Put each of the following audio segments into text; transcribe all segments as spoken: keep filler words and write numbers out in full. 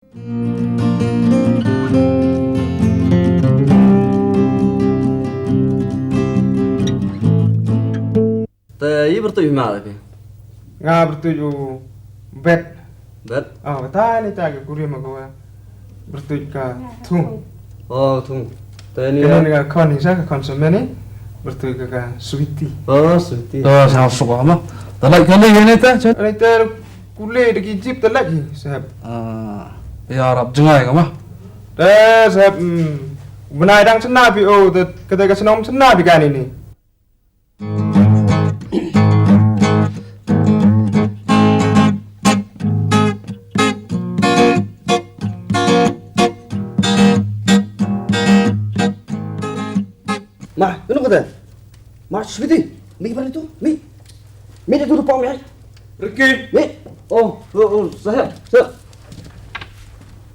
Te i pyrtuid hi ma da phi? Nga pyrtuid u Bet. Bet? Oh, kata ni ta ka kurim ko wa. Pyrtuid ka Thung. Oh, Thung. Te ni ka khon ni sa ka khon sa meni. Pyrtuid ka, ka Sweety. Oh, Sweety. Oh, sa suk ma. Te lai ka ni ni ta. Ni ta kule da ki jip te lai hi, saheb. Ah, ya rap jngai ka ma. Te saheb, mm, bnai dang chna phi o, te kata ka chnong chna phi ka ni ni. Ma, kano kata? Ma, Sweety, mi bali tu, mi. Mi tu tu pom ya. Ricky. Mi. Oh, oh, oh, saheb, saheb.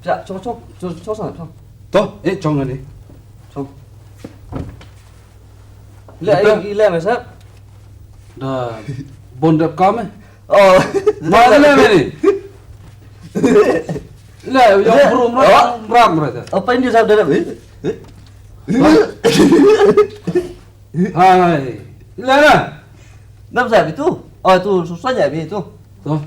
Ya, chong, chong, chong, chong, saheb, chong. To, eh, chong ni. Chong. Le, ita. I, i le, me saheb. Da, bon dep kam, eh. Oh. Ma le, me ni. Le, yo, brum, ram, ram, ram, ram. Apa ini saheb da, eh? Hai. Le, le. Nam saheb itu? Oh, itu susah ya, itu. To.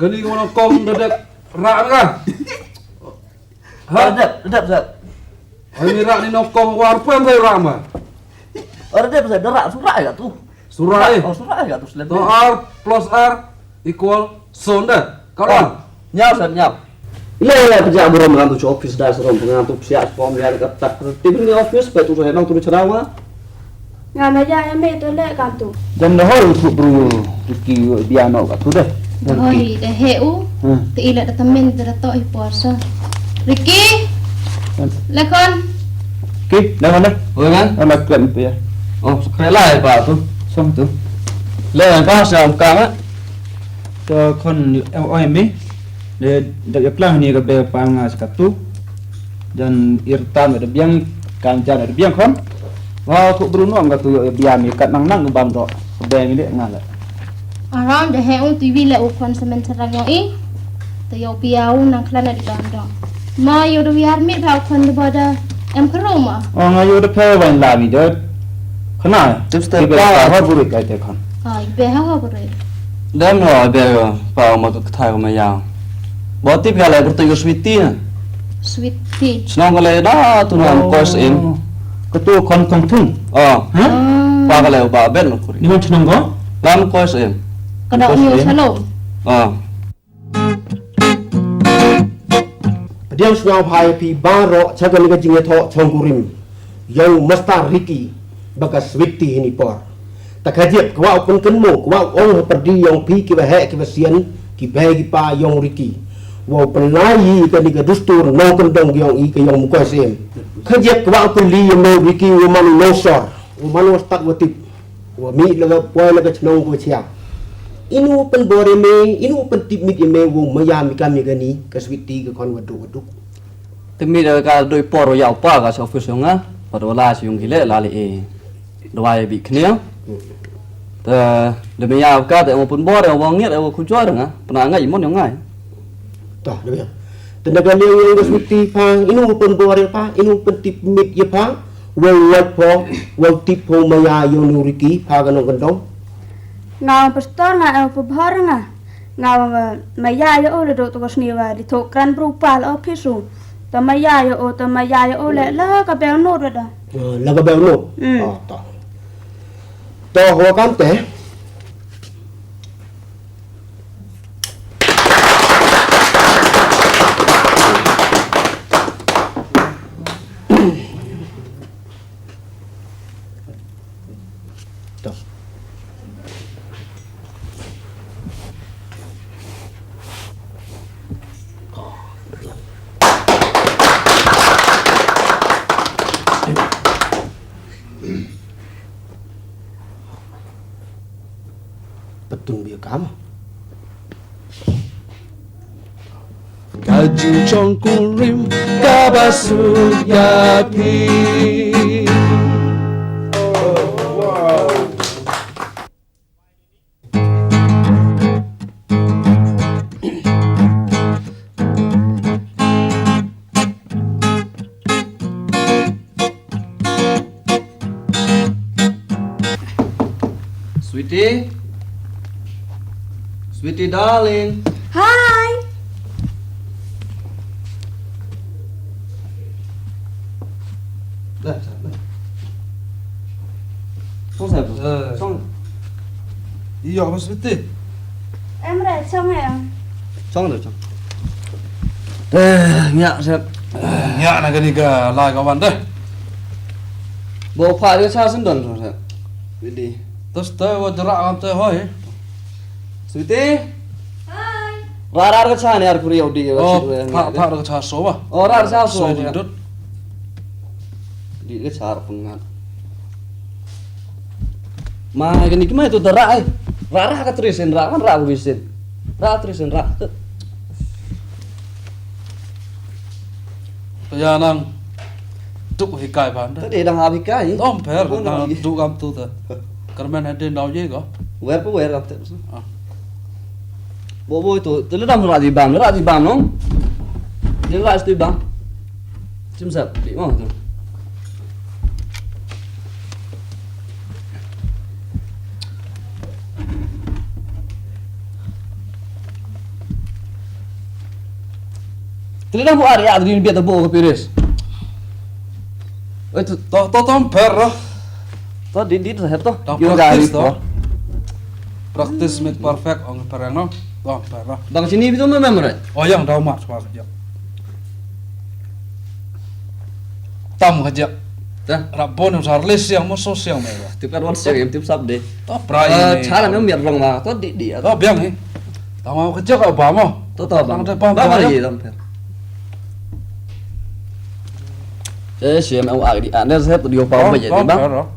Kani ko nongkong da dep rak ka? Ha? Dep, dep, dep. Ani rak ni nongkong war pem da rak ma. Ora dep, dep, rak, sura ya tu. Sura, eh? Oh, sura ya tu, selem. To ar plus ar equal son da. Kawan. Nyau, saheb, nyau. Ila, ila, pejak burom ngan tu cha office da serom, ngan tu psiak pom ya ka tak. Tiba ni office, pa tu sa nang tu charawa. Nga maya ya me to le kan tu. Jan da hoi u tu bru Ricky u bia no ka tu de. Da hoi da he u. Hmm. Te ila da tamen da to i puasa. Ricky. Hmm. Le khon. Ricky, le khon le. Oi kan? Ala krem tu ya. Oh, krem la pa tu. Song tu. Le pa sa ka ma. To khon oi mi. De, de ya plang ni ka be pa nga sa ka tu. Jan ir tam da biang, kan jan da biang khon. Wa, ku bru no am ka tu yo biang mi kat nang nang bam do. Be mi le nga le. Aram da he u T V le u khon semen serang yo i. Te yo pia u nang klan da bam do. Ma yo da wiar mi ba u khon da ba da em kru ma. Oh, nga yo da phe wan la mi da. Khana. Tip step pa. Ha buri kai te khon. Ai, be ha ha buri. Dem no be pa ma ka kthai ma ya. Ba tip ka le pyrtuid ka Sweety na. Sweety. Chnong ka le da tu na Mkois Im. Ka tu khon Thong Thung. Oh. Ha? Pa ka le ba Ben no kuri. Ni man chnong ko? Ba Mkois Im. Ka da Mkois Im. Salom. Oh. Pdiang sñiaw bha ya phi baroh cha kani ka jingyathoh chong kurim yong u Mastar Ricky bad ka Sweety hini por. Ta ka jep kwah u pynkynmaw, kwah u ong ha pyrdi yong phi ki waheh ki wasian, ki bei ki pa yong u Ricky, wow pynlai i kani ka dustur nongkyndong yong i ka yong Mkois Im. Ka jep kwah u kylli ya me u Ricky, u man u nongsor, u man u stad wa tip, wa mih la ka poi la ka chnong ka wa chia. Inu pynbor ya me, inu pyntip mit ya me wow maya mi kam ya kani ka Sweety ka khon wa duk wa duk. Te mi da ka doi por ya u pa ka sa office yong nga, pat wa la sa yong ki le la le e. Dawai bi khnia. Te da me ya ka te mo pynbor ya wa ngiat ya wa khujor nga, pynang nga i mon yong nga. Ta, da me ya. Te na ka liang yong ka Sweety pa, inu pynbor ya pa, inu pyntip mit ya pa, wow wad pho, wow tip pho maya yong u Ricky pa ka nongkyndong. Nga ong pastor nga, ong pynbor nga. Nga ong, eh, maya ya o le dok tu ka sniwa di thok kran bru pa la office u. Ta maya ya o, ta maya ya o le la ka bel not da. Ah, la ka bel not. Hmm. Ah, ta. To, wa kam te. To. Patung bia kam. Ka jingchong kurim ka ba suk ya phi. Sweetie darling. Hi. Dah, dah. Song sa, eh. Song. Iyo, Miss Sweetie. Em re, song em. Song re, song. Eh, nyak, Sep. Nyak na kani ka lai ka wan de. Bo pha de sa sendon, song, Sep. Bidi. Terus te wa jerak am te hoi. Sweetie? Hi. Ra, ra, ra ka cha ni ar kuri au di. Oh, ra, ra ka cha so wa. Oh, ra, ra cha so. Sorry, ya. Dut. Di ka cha ra pun ngat. Ma, kani ki mai tu da ra, eh. Ra, ra ka tri sen, ra, kan ra bu sen. Ra tri sen, ra. Ya nang. Duk hikai ban da. Tadi dang hap hikai. Tom per, duk kam tu ta. Kermen hadin dau ye ko. Wer ko wer kam te. Ah. Bo bo tu, tu le dam ra di bam, ra di bam nong. Di ra di bam. Chim sap, di mo tu. Tili dang bu ar ya dri biat bu ko piris. Oi tu to to tom per ro. To di di to. Dang yo practice dari to. Practice make perfect ong pereng no. Tom per ro. Dang sini bitu memang re. Oh yang dau mak swa kejap. Tam kejap. Dah. Rap bon sa release yang mo so siang me. Tip kat wan siang em tip sap de. To prai. Chara me miat rong ma. To di di. To biang ni. Tama ka jaka ba mo. To to bang. Tang te pam ba ba ba ye ye. Dam per. Eh, si em au ak di ane sep di o pau ba ye di bang.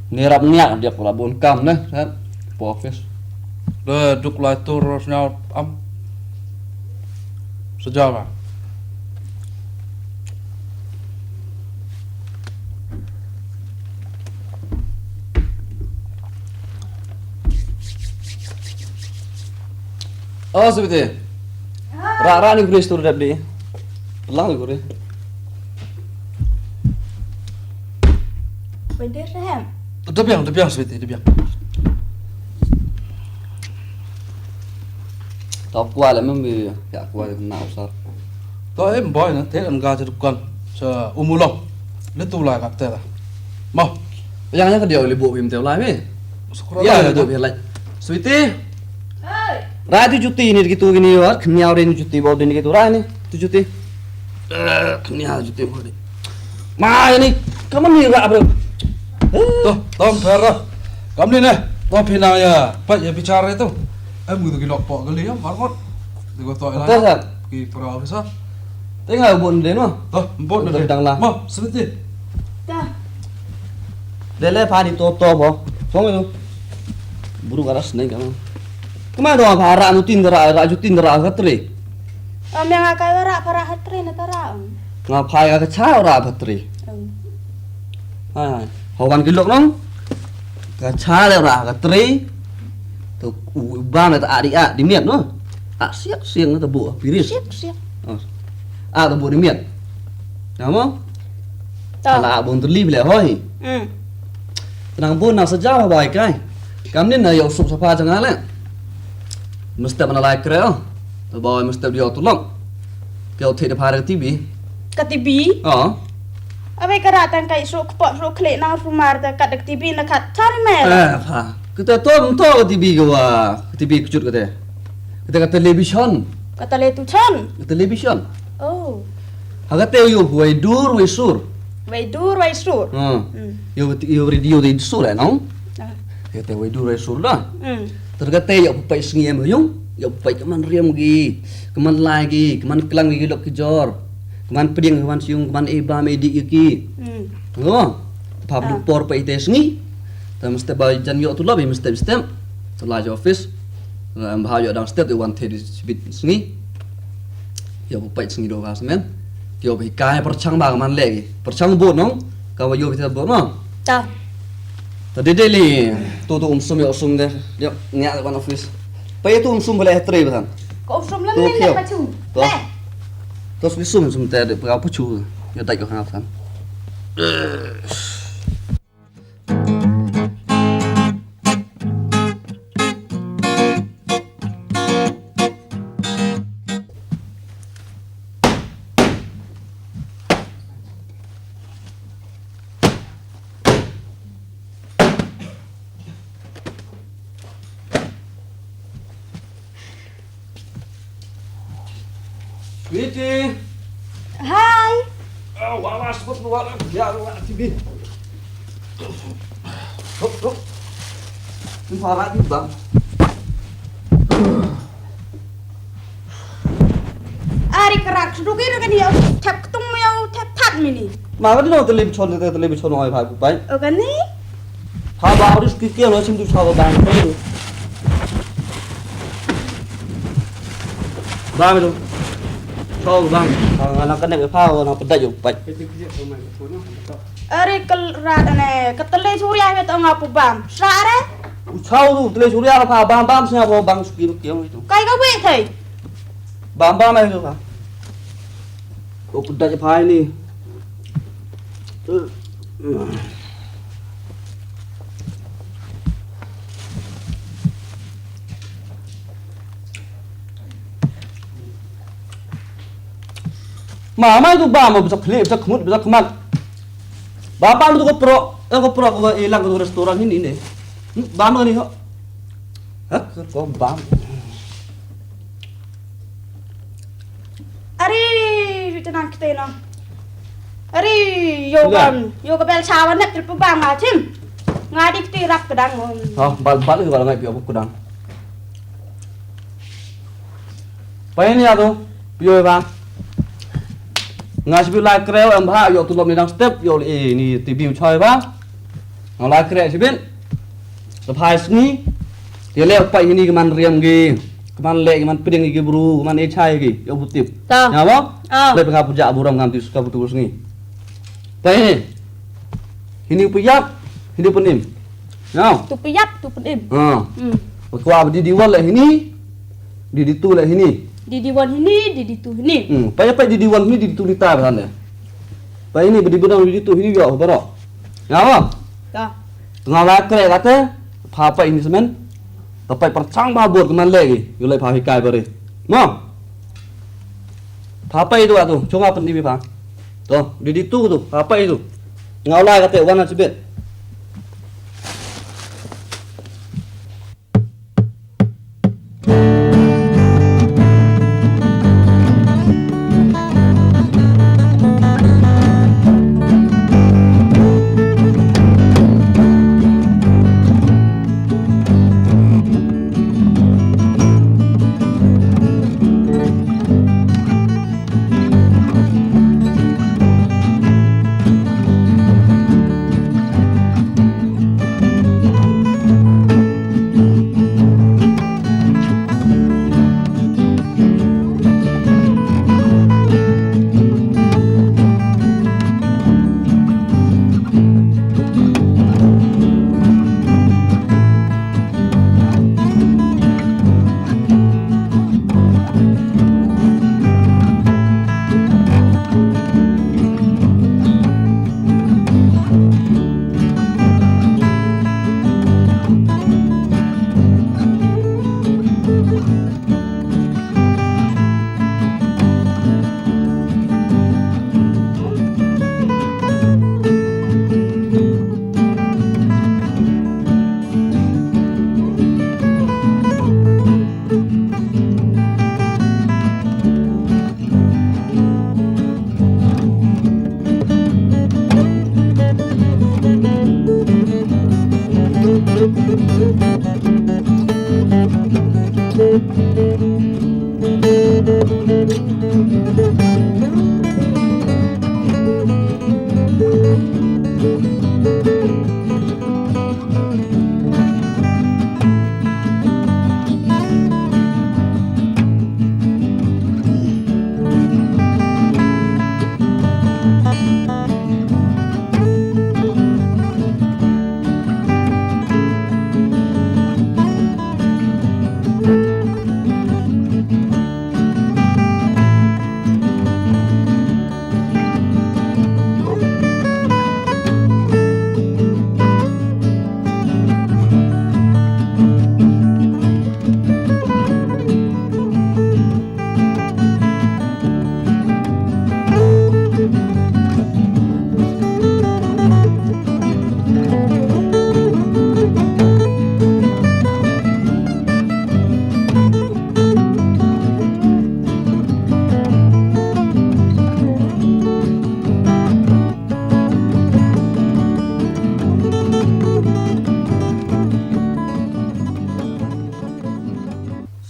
Ni rap ngiak dia pula bun kam ne, sep. Po office. De duk lai tur ros nyau am. Sejaba. Oh, Sweetie. Ra, ra ni kuri stur dap di. Lang ni kuri. Pwede, Rehem. Dabiang, dabiang, Sweetie, dabiang. Tau kwah le mem bi ya kwah le na usar. To em boy na te an ga te dukan sa Umulong. Le tu la ka te la. Mo. Yang yang ka dia le bo bim te la me. Ya le bo bi la. Sweetie. Ra tu juti ni kitu kini war, kniaw re ni juti bo ni kitu ra ni. Tu juti. Eh, kniaw juti bo ni. Ma ini kaman ni ra bro. To, tom per ra. Kam ni ne. To pina ya, pa ya bichar itu. Em gitu ki lok pok kali ya, marmot. Di ko to ila. Ki para officer. Te nga bun de no. To, bun de. Dang la. Mo, Sweetie. Ta. De le pa di to to bo. Song itu. Buru karas ne kama. Kama do pa ra nu tin ra, ra ju tin ra ka tri. Om yang akai ra pa ra ha tri na ta ra. Nga pa ka cha ra pa tri. Hai, hawan ki lok nong. Ka cha le ra ka tri. To u ba na ta a di a di miat no. A siak siak na ta bu piris. Siak siak. A ta bu di miat. Namo? Ta la bun tu li le hoi. Tenang bun na saja ba bai kai. Kam ni na yo sup sapa jang ale. Mesti mana lai kre. Ta ba mesti dia tulong. Kau thik da phara T V. Ka T V? Oh. Abe ka ra tang kai suk pok suk klik nang sumar ta kat da T V na kat char me. Eh, pha. Kita to to ka T V ka wa. Ka T V kejut kata. Kita ka television. Ka television. Ka television. Oh. Ha kata yo wai dur wai sur. Wai dur wai sur. Ha. Yo yo radio di sur eh no. Kata wai dur wai sur da. Terkata yo pai sngi em yung. Yo pai kaman riam gi. Kaman lai gi. Kaman klang gi lok ki jor. Kaman pdiang kaman siung kaman e ba me di ki. Ngo. Pha bru por pa ite sngi. Ta mesti ba jan yo tu lobi mesti mesti. Tu la jo office. Em ba yo dang step tu wan te di sibit sngi. Yo bu pait sngi do ba semen. Yo bu kai perchang ba man legi. Perchang bu nong. Ka wa yo bi ta bu nong. Ta. Ta de de li. Tu tu um sum yo sum de. Yo ngiak wan office. Pa yo tu um sum bele tre ba tan. Ko um sum lam ni le pachu. To. To sum sum te de pa pachu. Yo dai ko hafan. Witi. Hai. Ah, wa, wa, sebut, wa, wa, ya, wa, tibi. Hop, hop. Ni para di bang. Ari kerak, sudu kira kan ya, tap ketung ya, tap tat mini. Ma, ka di no television, television oi, bhai, bhai. O, kan ni? Ha, ba, harus kiki lo sim tu sa bang. Bang tu. Sa bang. Nga na connect pa, nga na pedai yo, pai. Ari kel rat ne, ka tele surya me to nga pu bam. Sa re? U chau tu, tele surya pa bam bam snya bro bang skill kiang itu. Kai ka wei thei. Bam bam ai tu pa. Ko pedai pa ini. Ma, ma itu bam, bisa klik, bisa kemut, bisa kemat. Bam, bam itu ko pro, eh, ko pro, ko ilang ko restoran ini, ini. Hmm, bam ini, ho. Hah, ko bam. Ari, yu tenang kita na. Ari, yo bam, yo ka bel sawan net trip bam nga chim. Nga dik ti rap kedang mo. Ha, bal, bal, bal ngai pio kedang. Pai ni atu, pio ba. Nga sibi lai kreu em ba, yo tu lom ni dang step, yo, eh, ni tibi u choi ba. Nga lai kreu sibi. Sa phai sngi. Ya le pai hini ka man riam gi. Ka man le, ka man pdeng gi bru, ka man e chai gi. Yo bu tip. Ta. Ya ba? Ah. Le pa ka puja buram ngan ti suka butu sngi. Pai hini. Hini u pyap, hini u pynim. Ya. Tu pyap, tu pynim. Ha. Hmm. Kwa di di wan le hini. Di di tu le hini. Di di wan hini, di di tu hini. Hmm. Pai pai di di wan hini, di di tu ni ta ba le. Pai hini, di benang di di tu hini yo, baro. Ya ba? Ya. Tengah lai krek kata, pha pai ini semen. Ka pai perchang ba bor ka man le gi. Yo lai pha hikai bare. Mo. Pha pai tu atu, chunga pen di pha. To, di di tu tu, pha pai tu. Ngau lai kata wan a chibet.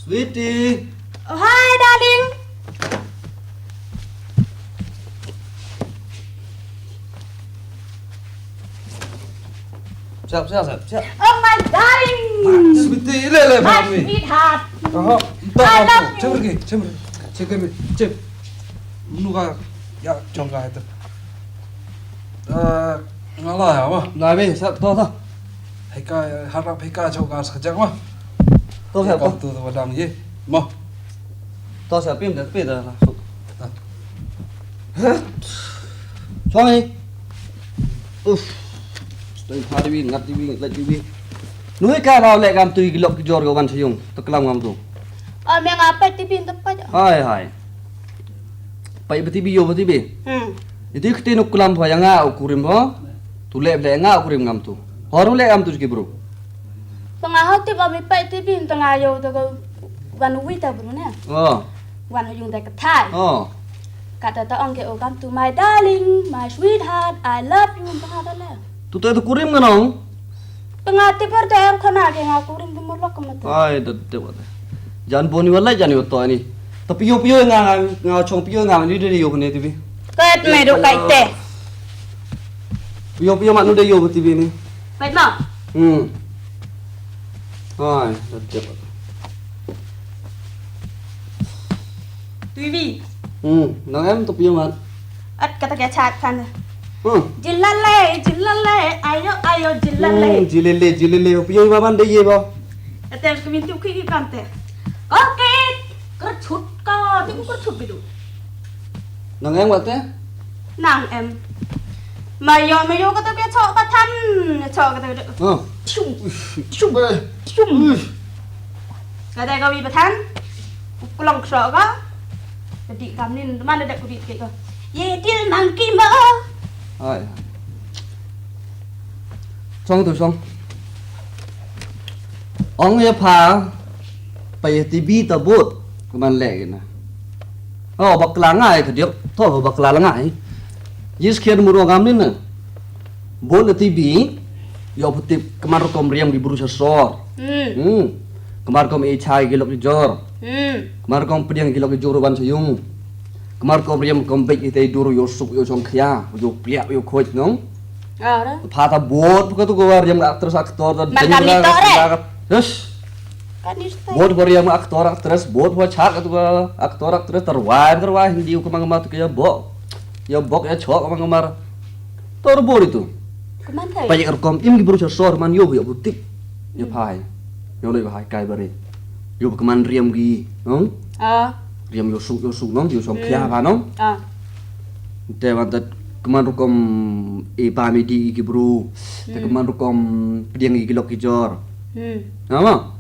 Sweetie. Oh, hi, darling. Siap, siap, siap, siap. Oh, my darling. Sweetie, le, le, my sweetheart. Aha, I love you. Chem pergi, chem, chem, chem. Manu ka, ya, chong ka itu. Eh, ngala ya, ma? Ngala, be, siap, to, to. Hei ka, harap hei ka, chong ka, sekejap, ma? To, siap, to. Tu, tu, wadang, ye. Ma. To sa pim da, pim da. Hah? Chong i. Uf. Stai pha TV, ngat TV, ngat TV. Nu ka raw le kam tu i ki lok ki jor ko wan sa yung. To klam ngam tu. Ah, me nga pait TV nta pait. Hai, hai. Pait ba TV, yo ba TV. Hmm. Iti kti nu klam pha ya nga u kurim ho. Tu le le nga u kurim ngam tu. Horu le ngam tu ki bru. Pynga ho tip ami pait TV nta nga yo to ko wan wi ta bru ne. Oh. Wan yung da ka thai. Oh. Kata ta ong ke o kam tu, my darling, my sweetheart, I love you, nta nga ta le. Tu te tu kurim nga nong. Pynga tip ar te er khana ke nga kurim tu murlok ka mata. Ai, da te wa te. Jan boni wala jan yo to ni. Ta pio pio nga, nga, nga chong pio nga ni de yo ne TV. Kat me do kai te. Pio pio ma nu de yo TV ni. Pait ma? Hmm. Ai, da te. Tuivi. Hmm, nang em tu pio mat. At kata ke chat kan. Hmm. Jilale, jilale, ayo, ayo, jilale. Hmm, jilele, jilele, pio ma ban de ye bo. Ate ke mintu ki ki kante. Oke, kerchut ka, tu kerchut bidu. Nang em wat te? Nang em. Mayo, mayo kata ke chok pathan, chok kata ke. Oh. Shum, shum, shum. Kata ka wi pathan. Kulong chok ka. Tadi kam nin, mana dak kudi ke ko. Ye dil nang ki ma. Ai. Chong tu chong. Ong ya pha. Pa ya TV ta bot. Kuman le na. Oh, bakla nga ai ka diok. To bakla la nga ai. Yis khian muru ngam ni na. Bot la TV. Yo putip kemar rukom riam ki bru sa sor. Hmm. Hmm. Kemar rukom e chai ki lok ki jor. Hmm. Kemar rukom pdiang ki lok ki jor wan sa yung. Kemar rukom riam rukom bek ki te dur yo suk yo chong khia. Yo pliak yo khoj nong. Ah, ra. Pha ta bot ka tu ko riam actress actor ta. Man kam ni to re. Yes. Bot bor ya ma actor actress, bot bor chak tu ka actor actress, terwai terwai Hindi u kemang ma tu ke ya bok. Ya bok ya chok kemang mar. Tor bor itu. Keman kai? Pajak rukom im ki bru sor man yo ya butik. Ya phai. Yo loi bahai kai bare. Yo keman riam ki, nong? Ah. Riam yo suk yo suk nong, yo song khia ba nong. Ah. Te wan ta keman rukom e ba mi di ki bru. Te keman rukom pdiang ki lok ki jor. Hmm. Nama?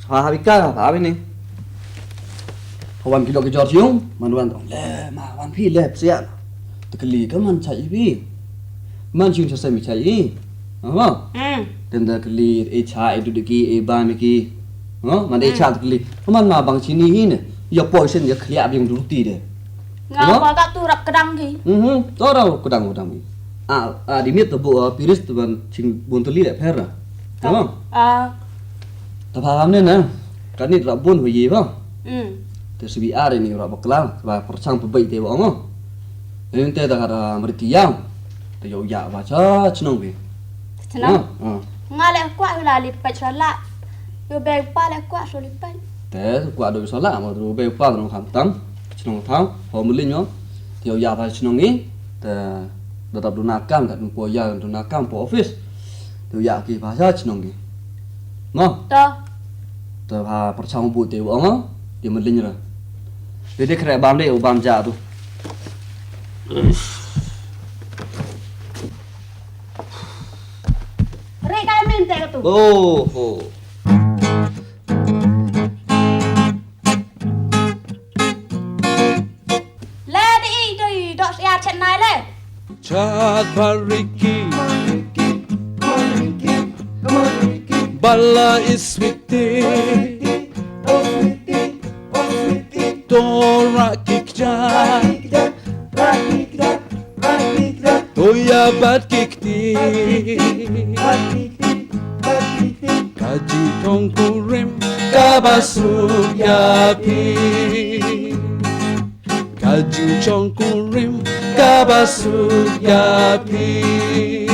Sa ha bika, ha bini. Wan ki lok ki jor siung, man wan tong. Le, ma, wan phi le, sian. Te kali ka man chai i phi. Man siung sa semi chai i. Nama? Hmm. Tenda kali, e cha, e dudiki, e ba mi ki. No? Man e cha te kali. Man ma bang sini hi ne. Ya poison, ya khliak biang duti de. Nga ba ka tu rap kedang ki. Mhm. To rap kedang kedang ki. A, a, di mit to bu, a, piris to ban ching bun to li le pher na. Nama? A. Ta pha kam ne na. Ka nit rap bun ho ye ba. Hmm. Te sibi ar ni rap bakla, ba perchang pe bai te ba ngo. Ni te da ka da merti yang. Te yo ya ba cha chnong bi. Chnong? Ha, ha. Nga le kwah la li pach la. Yo be pa le kwah so li pach. Te kwah do so la mo do be pa no kham tam. Chnong tham, ho mulin yo. Te yo ya ba chnong ni. Te da dap duna kam, da dun po ya duna kam po office. Te ya ki ba cha chnong ni. No? To. Te ba perchang bu te ong, te mulin ra. Te de kre bam de u bam ja tu. Re kai min te tu. Oh, ho. Le di i doi dok sia chet nai le. Chat bariki. Bala is sweetie. Tora kikja. Toya bat kikti. Kaji tong kurim. ka ba suk ya phi. Ka jingchong kurim ka ba suk ya phi.